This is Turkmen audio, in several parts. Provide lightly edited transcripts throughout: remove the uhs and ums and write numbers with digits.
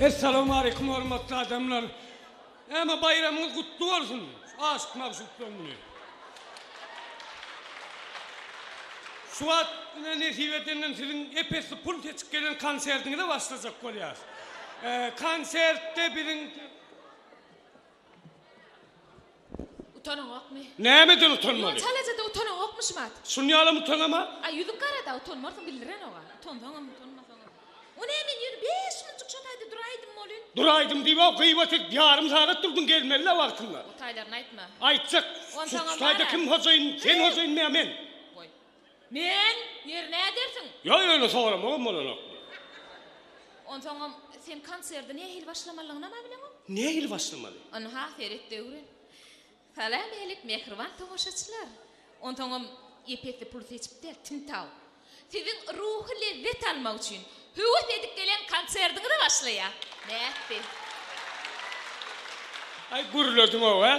Essalawmaleýkum hormatly adamlar. Näme baýramyňyz gutly bolsun. Aşyk magşuklar güni. Şu wagt ine nesip edenden siziň ep-esli pul seçip gelen konsertiňize başlajak bolýas. Konsertde biziň Utanaňokmy? Nämeden utanmaly? Ýok, çalaja-da utanaňokmy şumat? Şuny ýalam utanama? Aý, ýüzüň gara-da, utanmarsyň, bildirenog-a. Utansaňam, utanmasaňam. O näme, men ýöne beş munjyk şo taýda duraýdym welin. Duraýdym diýip-ow, gybat edip ýarym sagat durduň, gelmeli-dä wagtynda. O taýlaryny aýtma. Aýtjak. Onsoňam Şu taýda bar-a. kim hojaýyn, sen hojaýynmy ýa men? Goý. Men? Ýeri nädersiň? Ýok, ýöne soramagam bolanokmy? Onsoňam sen konserdi nähili başlamalygynam-a bileňok. Nähili başlamaly? Ynha, seret döwran. Salam-älik, mähriban tomaşaçylar! Onsoňam ep-esli pul seçip däl, tintaw. Siziň ruhy lezzet almak üçin höwes edip gelen konserdiňize başlaýar. Nätdi? Aý, gürlediň-ow, hä?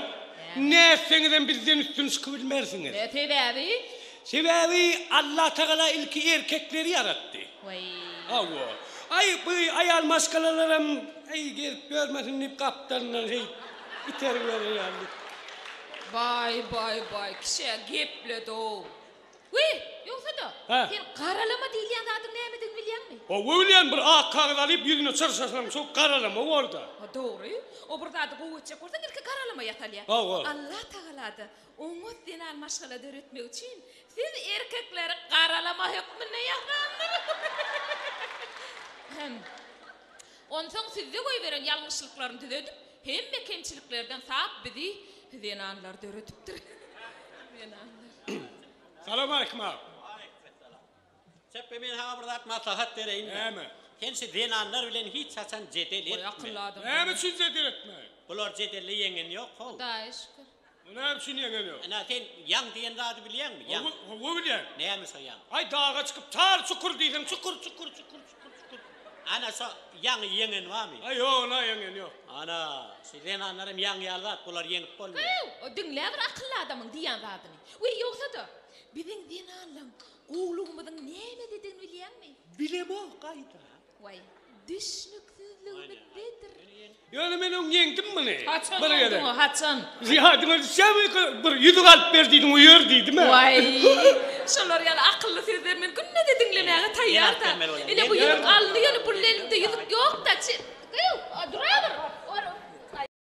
Nätseňizem bizden üstün çykybilmersiňiz. Ne sebäbi? Sebäbi Allatagala ilki erkekleri ýaratdy. Waý. Hawa. Aý, bu aýal maşgalalaram, aý, gezip ýörmesin diýip gapdalyndan şeýdip itergi berer ýaly diýip. Baý, baý, baý, kişä gepledi-ow. Wiý, ýogsa-da, sen garalama diýilýän zadyň nämedigini bilýäňmi? Hawa, bilýän, bir ak kagyz alyp, ýüzüne çyrşasaň, şo garalama bor-da. Ha, dogry. O bir zady gowy etjek bolsaň, ilki garalama ýasalýar. Hawa. Allatagala-da oňat zenan maşgala döretmek üçin siz erkekleri garalama hökmünde ýasandyr. Hem. Onsoň sizde goýberen ýalňyşlyklaryny düzedip, hemme kemçiliklerden sap bizi, zenanlary döredipdir. Zenanlar. Salowmaleýkim aga. Waleýkim Çepbe men saňa bir zat maslahat bereýinmi? Näme? Sen şu zenanlar bilen hiç haçan jedel Goý etme. akylly adam. Näme üçin jedel etme? Bular jedelde ýeňen ýok how. Hudaýa şükür. O näme üçin ýeňen ýok? Ynha sen ýaň diýen zady bilýäňmi? Ýaň. Hawa, hawa bilýän. Näme şo ýaň? Aý daga çykyp tar çukur diýseň çukur çukur çukur çukur çukur. Ana şo ýaňy ýeňen barmy? Aý ýok ona ýeňen ýok. Ana şu zenanlaram ýaň ýaly zat bulary ýeňip bolmaýar. Gyw, diňle bir akylly adamyň diýýän zadyny. Weý ýogsa-da, biziň zenanlaň gowlugymyzyň nämededigini bilýäňmi? Bilemok aýda. Waý, düşnüksizligimizdedir. Ýöne men öň ýeňdim muny. Haçan Bir gezek. ýeňdiň-o, haçan? Ýadyňa düşýärmi, bir ýüzük alyp ber diýdiň, o ýör diýdim-ä. Waý, şolar ýaly akylly sözleri men günde-de diňlemäge taýýar-da. Ine, bu ýüzük alyndy, ýöne pul elimde ýüzük ýok-da. Gyw, duraber.